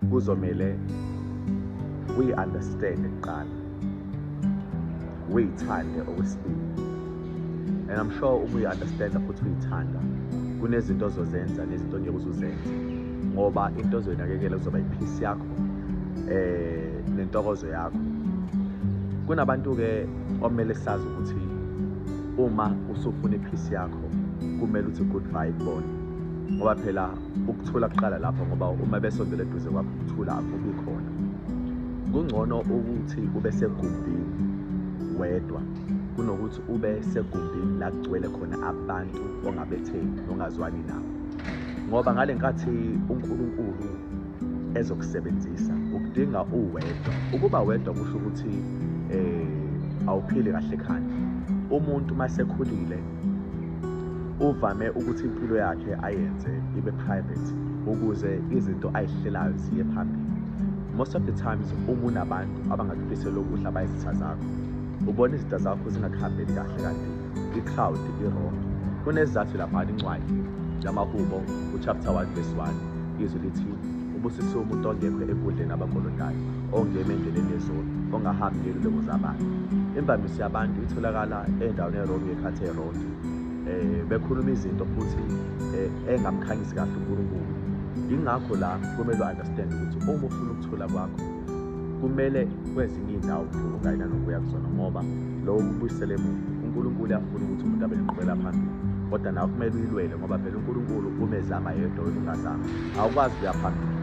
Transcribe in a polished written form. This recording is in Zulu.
Kuzomele uyi-understand kuqala, uyithande okwesibili, and I'm sure uma uyi-understanda futhi uyithanda, kunezinto ozozenza nezinto ongeke uze uzenze, ngoba into ozoyinakekela kuzoba i-peace yakho nentokozo yakho. Kunabantu-ke omele sazi ukuthi uma usufuna i-peace yakho, kumele uthi goodbye kubona, ngoba phela ukuthula kuqala lapho, ngoba uma besondele eduze kwakho, ukuthula akubi khona. Kungcono ukuthi ube segumbini wedwa kunokuthi ube segumbini la kugcwele khona abantu ongabethembi nongazwani nabo, ngoba ngale nkathi uNkulunkulu ezokusebenzisa, ukudinga uwedwa. Ukuba wedwa kusho ukuthi awuphili kahle ekhanda. Umuntu masekhulile uvame ukuthi impilo yakhe ayenze ibe private ukuze izinto ayihlelayo ziye phambili. Most of the times, uma unabantu abangakufisela okuhle, abayizitha zakho, ubona izinto zakho zingakuhambeli kahle, kanti i-crowd i-wrong. Kunesizathu laphana. Incwadi yamaHubo, u-chapter 1 verse 1, izwi lithi, "Ubusisiwe umuntu ongekho enkundleni abakolodayo, ongema endleleni yezoni, ongahambi ngeluleko zabantu." Imvamisa yabantu itholakala endaweni e-wrong, ngekhathi e-wrong, bekhuluma izinto futhi engamkhanyisi kahle uNkulunkulu. Yingakho la kumele u-understand ukuthi uma ufuna ukuthula kwakho, kumele kwezinye iy'ndawo ungayi nanokuya kuzona, ngoba lokho kubuyisela emuva. UNkulunkulu uyafuna ukuthi umuntu abe nenqubela phambili, kodwa nawe kumele uyilwele, ngoba phela uNkulunkulu uma ezama yedwa, wena ungazama, awukwazi ukuya phambili.